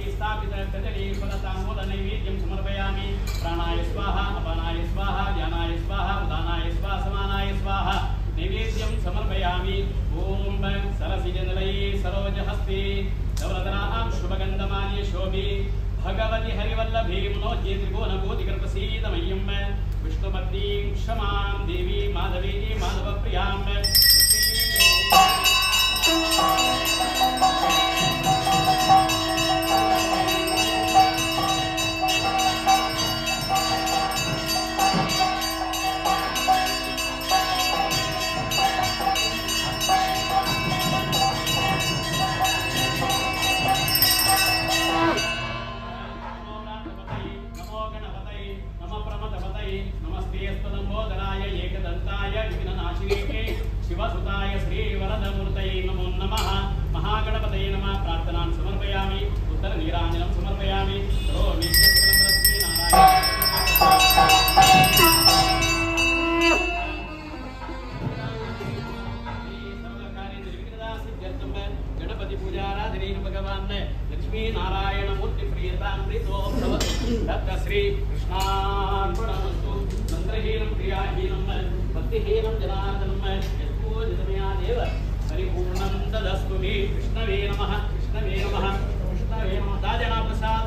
स्थापित कदली फलताम्बूल नैवेद्यं समर्पयामि। प्राणाय स्वाहा, अपानाय स्वाहा, व्यानाय स्वाहा, उदानाय स्वाहा, समानाय स्वाहा। नैवेद्यं समर्पयामि। ओम सरसिजनलये सरोजहस्ते नवरत्नां शुभगन्धमाल्ये शोभे भगवति हरिवल्लभे मनोज्ञे त्रिभुवनभूतिकल्पसीदमय्यं विष्णुपत्नीं क्षमां देवी माधवी माधवप्रियां। शिवसुताय श्रीवरदमूर्तये नमो नमः। महागणपतये नमः। प्रार्थनां समर्पयामि। उत्तरनीराञ्जनं समर्पयामि। करोमि गणपति पूजाराधने भगवान् लक्ष्मी नारायण मूर्ति प्रियतां प्रीतो भवतु। तत् श्री कृष्णार्पणमस्तु। मन्त्रहीनं क्रियाहीनं भक्तिहीनं जनार्दनं यत्पूजितमया देव परिपूर्णं तदस्तु मे। कृष्णवे नमः। कृष्णवे नमः। कृष्णवे नमः। दाजना प्रसाद।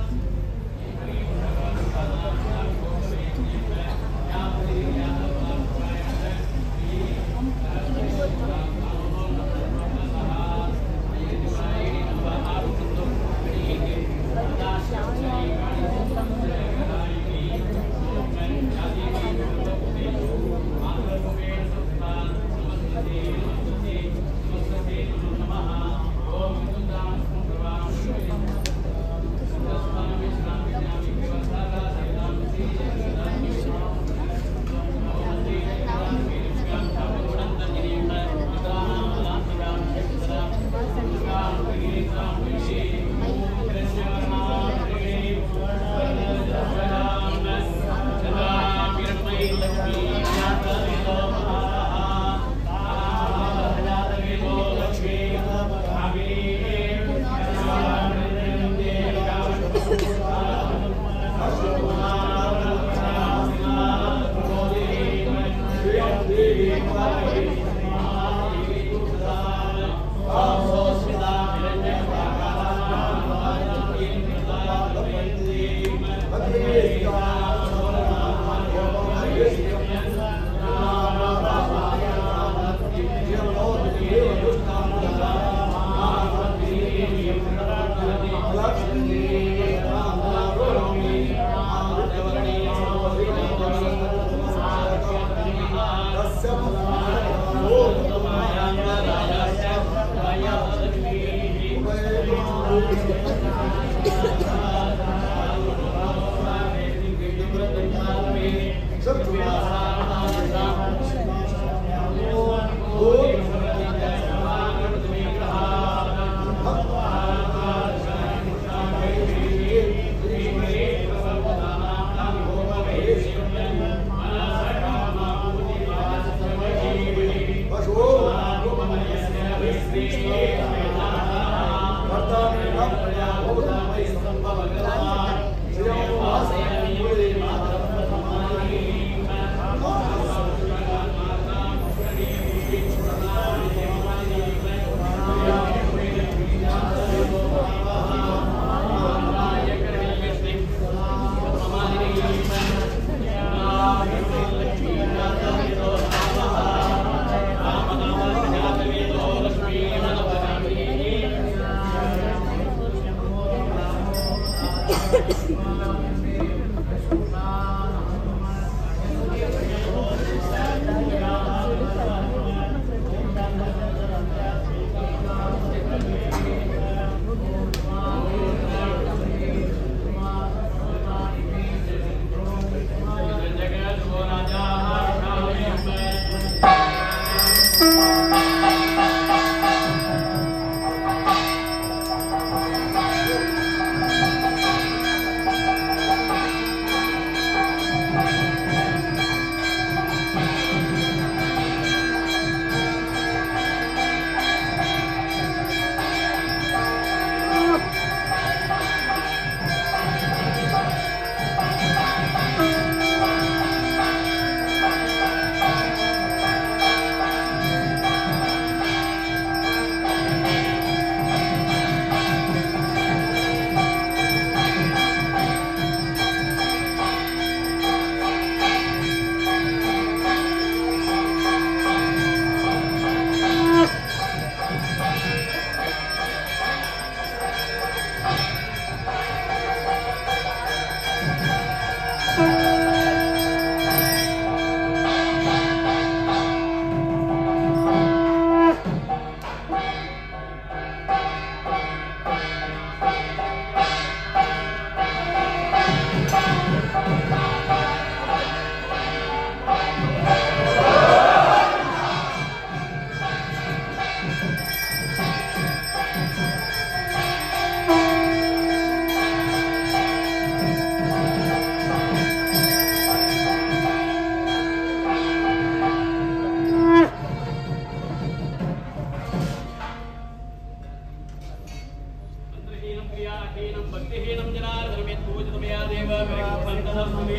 भक्तिहीनं जनार्दनमे पूजितमया देव परिपूर्णं तदस्तु मे।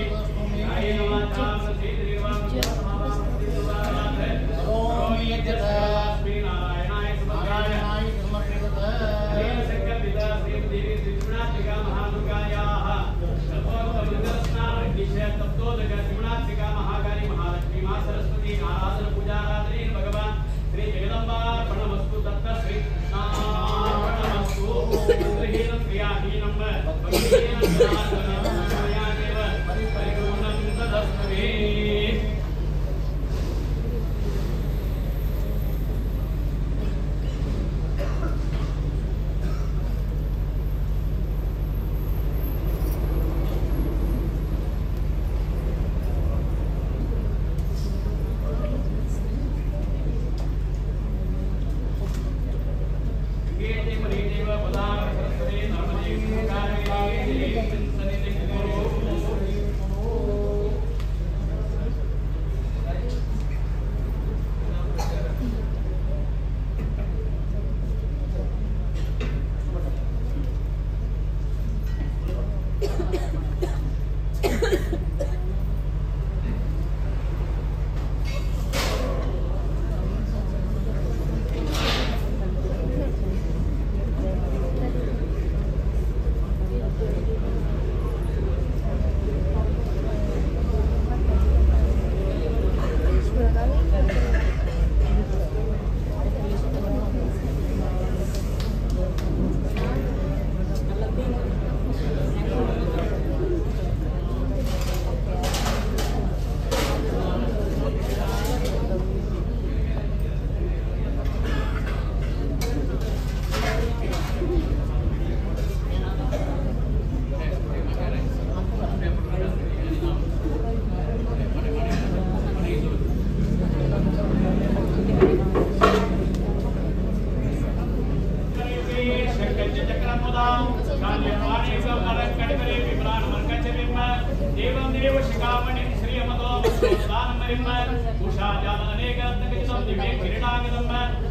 कायेन वाचा मनसेन्द्रियैर्वा श्रीनारायणाय समर्पित श्रीदेवी त्रिगुणात्मिका महादुर्गायाः तप्तोदक त्रिगुणात्मिका महाकाली महालक्ष्मी मा सरस्वती आराधन पूजाराधने भगवान श्री जगदम्बार्पणमस्तु। तत्र श्री कृष्णार्पणमस्तु। मन्त्रहीनं क्रियाहीनं भक्तिहीनं जनार्दनं देव परिपूर्णं तदस्तु मे।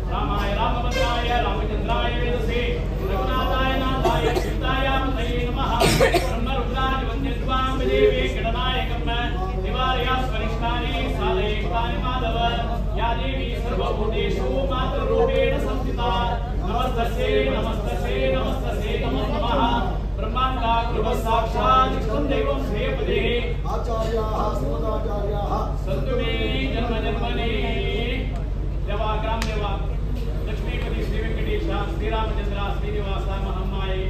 रामाय रामभद्राय रामचंद्राय वेदसे रघुनाथाय नाथाय सीताय पतये नमः। ब्रह्मरुद्रादि वन्द्यत्वां देवी गणनायकं निवारया स्वरिष्टानि साधयेष्टानि माधव। या देवी सर्वभूतेषु मातृरूपेण संस्थिता। नमस्तस्यै नमस्तस्यै नमस्तस्यै नमो नमः। ब्रह्माण्डाकृपः साक्षात् इष्टं दैवं श्रेयपदेः आचार्याः सर्वदाचार्याः सन्तु मे जन्म जन्मने। देवा ग्राम देवा लक्ष्मीपति श्री वेंकटेश श्रीरामचंद्र श्रीनिवास महम्माये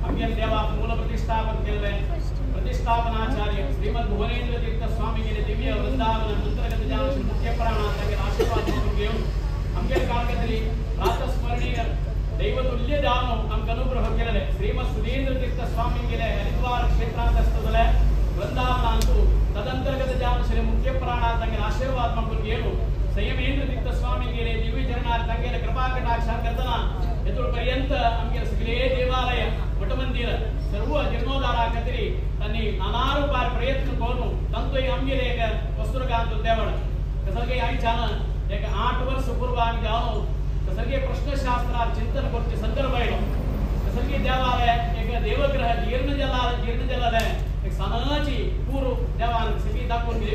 अम्यन देवा मूल प्रतिष्ठापन केल्ले प्रतिष्ठापनाचार्य श्रीमद् भुवनेन्द्र तीर्थ स्वामी दिव्य वृंदावन अंतर्गत जान श्री मुख्य प्राणाचार्य आशीर्वाद अम्यन कालकतली प्रातस्मरणीय दैवतुल्य दानो अम्क अनुग्रह केल्ले श्रीमद् सुधीन्द्र तीर्थ स्वामी हरिद्वार क्षेत्रांतस्थले वृंदावन अंतु तदंतर्गत जान श्री मुख्य प्राणाचार्य आशीर्वाद संयमेंद्र तीर्थ स्वामी दिव्य चरणार ತಂಗೆಲ ಕೃಪಾ ಕಟಾಕ್ಷ ಕರ್ತನ ಎದುರು ಪರ್ಯಂತ ಅಮ್ಗೆ ಸಕಲೇ ದೇವಾಲಯ ಮಠಮಂದಿರ ಸರ್ವ ಜೀರ್ಣೋದ್ಧಾರ ಕತಿರಿ ತನ್ನಿ ನಾನಾ ರೂಪಾರ ಪ್ರಯತ್ನ ಕೋನು ತಂತು ಅಮ್ಗೆಲೆ ಏಕ ವಸ್ತುರಕಾಂತ ದೇವಳ ಕಸಲ್ಗೆ ಆಯ್ಚಾನ ಏಕ 8 ವರ್ಷ ಪೂರ್ವ ಜಾನು ಕಸಲ್ಗೆ ಪ್ರಶ್ನಶಾಸ್ತ್ರ ಚಿಂತನೆ ಕೊರ್ಚೆ ಸಂದರ್ಭ ಇಡು ಕಸಲ್ಗೆ ದೇವಾಲಯ ಏಕ ದೇವಗ್ರಹ ಜೀರ್ಣ ಜಲದ एक ಸನಾಚಿ ಪೂರು ದೇವಾಲಯ ಸಗಿ ದಾಕೊಂಡು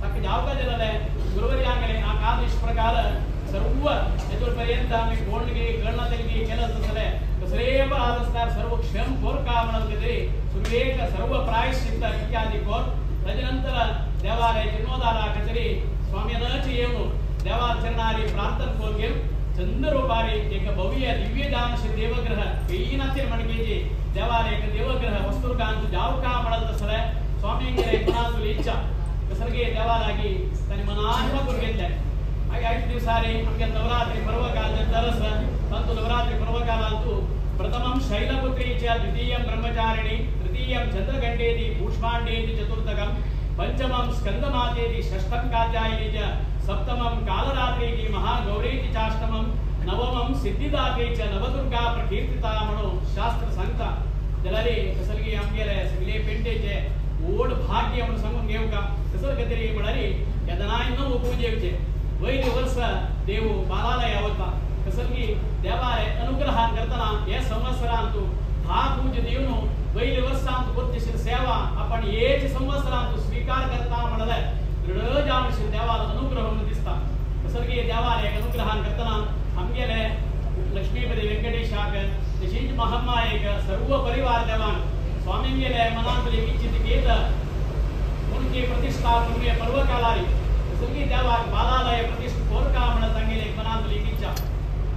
ತಕ್ಕ ಜಾವಕ ಜಲದೆ ಗುರುವರಿಯಾಂಗಲೆ ಆ ಕಾದೇಶ ಪ್ರಕಾರ ಸರ್ವ ಎದುರು ಪರ್ಯಂತ ಆಮೆ ಗೋಲ್ಡ್ಗೆ ಗಳ್ನದಲ್ಲಿಗೆ ಕೆಲಸದಲ್ಲೇ ಕಸರೇಪ ಆದಸ್ತಾರ ಸರ್ವ ಕ್ಷಮ ಕೋರ್ಕ म्हणते ಸುವೇಕ ಸರ್ವ ಪ್ರಾಯಶ್ಚಿತ್ತ ಇತ್ಯಾದಿ ಕೋರ್ ತದನಂತರ ದೇವಾಲಯ ಜೀರ್ಣೋದ್ಧಾರ ಕಚೇರಿ ಸ್ವಾಮಿಯನಚಿ ಏನು ದೇವಾಚರಣಾರಿ ಪ್ರಾರ್ಥನೆ ಕೋರ್ಗೆ ಚಂದ್ರರೂಪಾರಿ ಏಕ ಭವ್ಯ ದಿವ್ಯ ದಾನಶ್ರೀ ದೇವಗ್ರಹ ಕೈನತ್ತಿನ ಮಣಕೇಜಿ ದೇವಾಲಯ ದೇವಗ್ರಹ ವಸ್ತುರ್ಕಾಂತು ಜಾವಕ ಮಾಡದ ಸಲ ಸ್ವಾಮಿಯಂಗೆ ಮನಾಂತು ಇಚ್ಛಾ ಕಸರಿಗೆ ದೇವಾಲಾಗಿ ತನ್ನ ಮನಾತ್ಮ ಗುರುಗೆದ್ದೆ ಹಾಗೆ 5 ದಿವಸ ನಮಗೆ ನವರಾತ್ರಿ ಪರ್ವಕಾಲ ತರಸ ತಂತು ನವರಾತ್ರಿ ಪರ್ವಕಾಲ ಅಂತೂ ಪ್ರಥಮಂ ಶೈಲಪುತ್ರಿ ಚ ದ್ವಿತೀಯಂ ಬ್ರಹ್ಮಚಾರಿಣಿ ತೃತೀಯಂ ಚಂದ್ರಘಂಟೇತಿ ಕೂಷ್ಮಾಂಡೇತಿ ಚತುರ್ಥಕಂ ಪಂಚಮಂ ಸ್ಕಂದಮಾತೇತಿ ಷಷ್ಠಂ ಕಾತ್ಯಾಯಿನಿ ಚ ಸಪ್ತಮಂ ಕಾಲರಾತ್ರೀತಿ ಮಹಾಗೌರೀತಿ ಚಾಷ್ಟಮಂ ನವಮಂ ಸಿದ್ಧಿದಾತ್ರಿ ಚ ನವದುರ್ಗಾ ಪ್ರಕೀರ್ತಿತಾ ಮಣು ಶಾಸ್ತ್ರ ಸಂತ ಜಲರಿ ಕಸಲ್ಗಿ ಅಂಗೆಲೆ ಸಗಲೆ ಪೆಂಟೇಚೆ ಓಡ್ ಭಾಗ್ಯ म्हणून सांगून घेऊ का कसं कधी म्हणाली यदना नऊ पूजेचे वैद्य वर्ष देव बालालय होता कसं की देवालय अनुग्रह करताना हे संवत्सरांतु हा पूज देवनो वयले वर्सांत कोरचेशील सेवा आपण एक संवत्सरांत स्वीकार करता म्हणले दृढ जावनशील देवाला अनुग्रह म्हणून दिसता. तसं देवाला एक अनुग्रहान करतना आमगेले लक्ष्मीपती वेंकटेशाक तशीच महामायेक सर्व परिवार देवान स्वामींगेले मनांतली इच्छित गीत उनकी प्रतिष्ठा तुमगे पर्वकालारी तसंगी देवाक बालालय प्रतिष्ठा कोरका म्हणत तांगेले मनांतली इच्छा.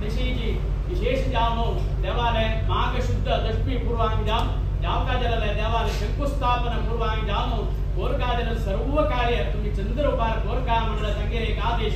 तशीची विशेष जावनो देवालय माघ शुद्ध दशमी पूर्वांग जाम जावका जलले देवालय शंकुस्थापन पूर्वांग जावनो कोरका जल सर्व कार्य तुम्ही चंद्र उपार कोरका म्हणत तांगेले एक आदेश.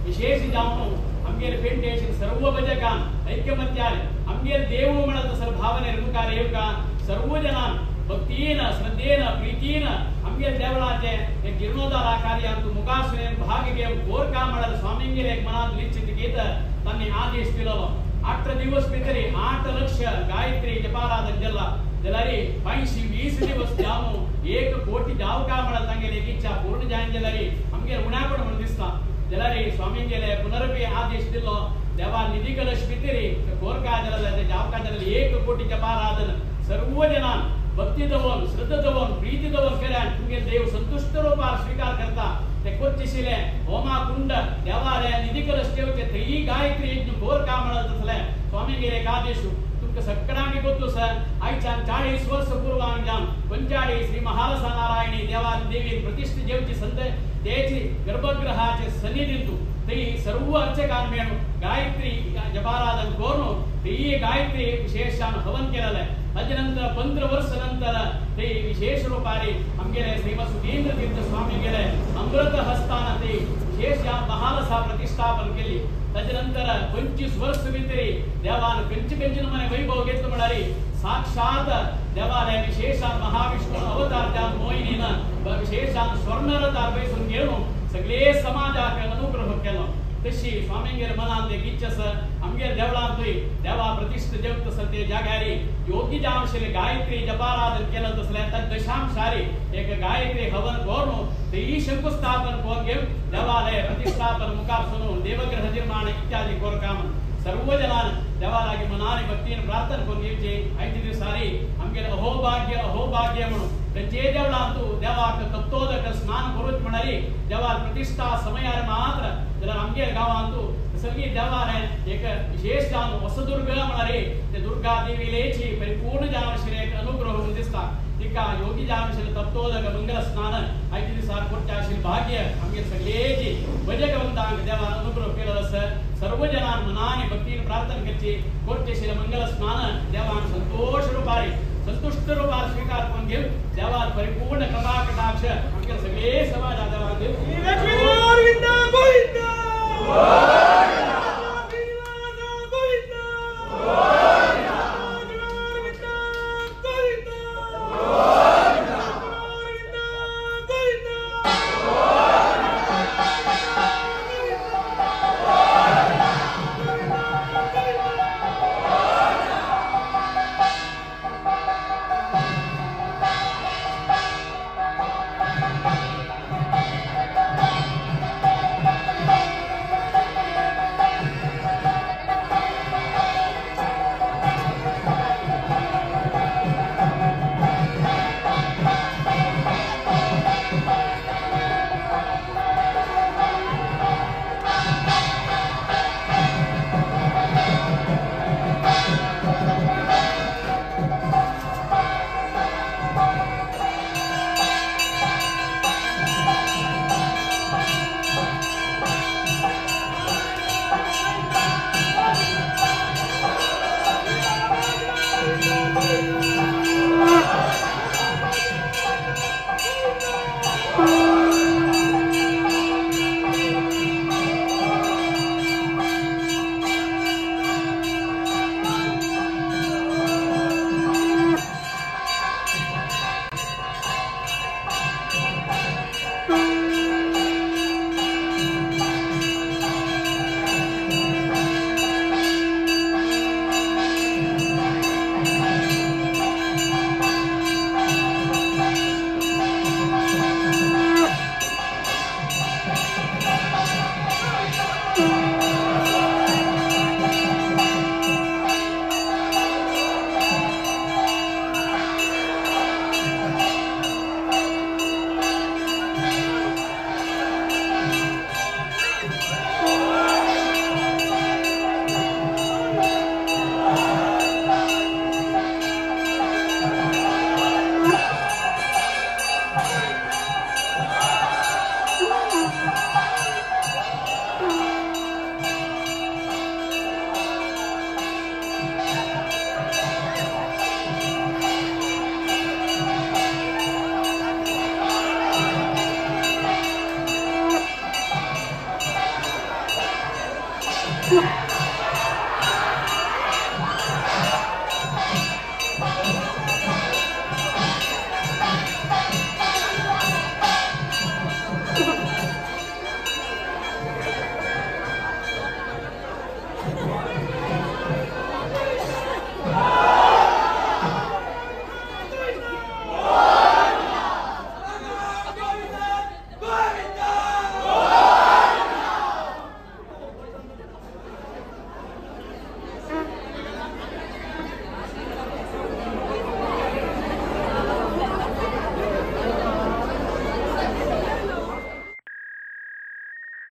विशेष जावनो आमगेले पेंटेशन सर्व भजकान ऐक्यमत्याले आमगेले देव म्हणत सर भावने मुखार येवका सर्व जनान भक्तीन श्रद्धेन प्रीतीन आमगेले देवळाचे एक जीर्णोद्धार कार्यांत मुखासून भाग घेवन कोरका म्हणत स्वामींगेले एक मनांत निश्चित गीत तांणी आदेश दिलो. 8 दिवस भितरी 8 लक्ष गायत्री जपाराधन जल्ला जाल्यार 520 दिवस जावनो 1 कोटी जावका म्हणत तांगेले एक इच्छा पूर्ण जायन जाल्यार आमगेले उण्यापण म्हणून दिसता. जाल्यार स्वामींगेले पुनरपी आदेश दिलो देवा निधी कलश भितरी कोरका जाल्यार जावका जाल्यार 1 कोटी जपाराधन सर्व जनान भक्ती दवन श्रद्धा दवन प्रीती दवन केल्यान तुमगे देव संतुष्ट रूपार स्वीकार करता. ते कोरचेशिले होमा कुंड देवालय निधी कलश ठेवचे थंय गायत्री यज्ञ कोरका म्हणत आसले स्वामींगेले एक आदेश. तुमकां सगळ्यांक गोत्तु सर आयच्यान 40 वर्स पूर्वांग जावन 45 श्री महालसा नारायणी देवा देवी प्रतिष्ठा जेवची संत तेची गर्भगृहाचे सन्निधींतु थंय सर्व अर्चकान मेळून गायत्री जपाराधन करून थंय गायत्री विशेषान हवन केलेलें. ताजे नंतर 15 वर्स नंतर ते विशेष रूपाने आमगेले श्रीमद सुधींद्र तीर्थ स्वामी गेले अमृत हस्तान ते विशेष महालसा प्रतिष्ठापन केली. ताजे नंतर 25 वर्स भितरी देवान कंच कंच नमने वैभव घेतलो म्हळ्यार साक्षात देवालय विशेषान महाविष्णू अवतार त्या मोहिनीन विशेषान स्वर्णरथार बैसून घेवन सगळे समाजाक अनुग्रह केलो. तशी स्वामींगेर मनांत एक इच्छा आसा आमगेर देवळांतूय देवा प्रतिष्ठा जेवता आसा ते जाग्यार योग्य जावशिल्ले गायत्री जपाराधन केलं तसलें त्या दशांशारी एक गायत्री हवन करून तेय शंकुस्थापन करून घेवन देवालय प्रतिष्ठापन मुखार सरून देवग्रह निर्माण इत्यादी कोरका म्हण सर्व जनान देवा लागी मनाने भक्तीन प्रार्थना करून घेवची. आयच्या दिसांनी आमगेले अहोभाग्य अहोभाग्य म्हणून खंयचेय देवळांतू देवाक तप्तोदक स्नान करूच म्हळ्यार देवाक प्रतिष्ठा समयार मात्र जाल्यार आमगेले गांवांतू सगळी देवालय एक विशेष जावन वसदुर्ग म्हळ्यार ते दुर्गा देवीलेची परिपूर्ण जावन आशिल्लें एक अनुग्रह म्हणून दिसता. तिका योगी जावन आशिल्लें तप्तोदक मंगल स्नान आयच्या दिसार करचें आशिल्लें भाग्य आमगेले सगळेची भजकवंतांक देवान अनुग्रह केलो आसा. सर्व जनान मनाने भक्तीन प्रार्थना करची करचें आशिल्लें मंगल स्नान देवान संतोष रुपारी संतुष्ट रूपार स्वीकार करून घेवन देवान परिपूर्ण कृपा कटाक्ष आमगेले सगळे समाजा देवान दिवन.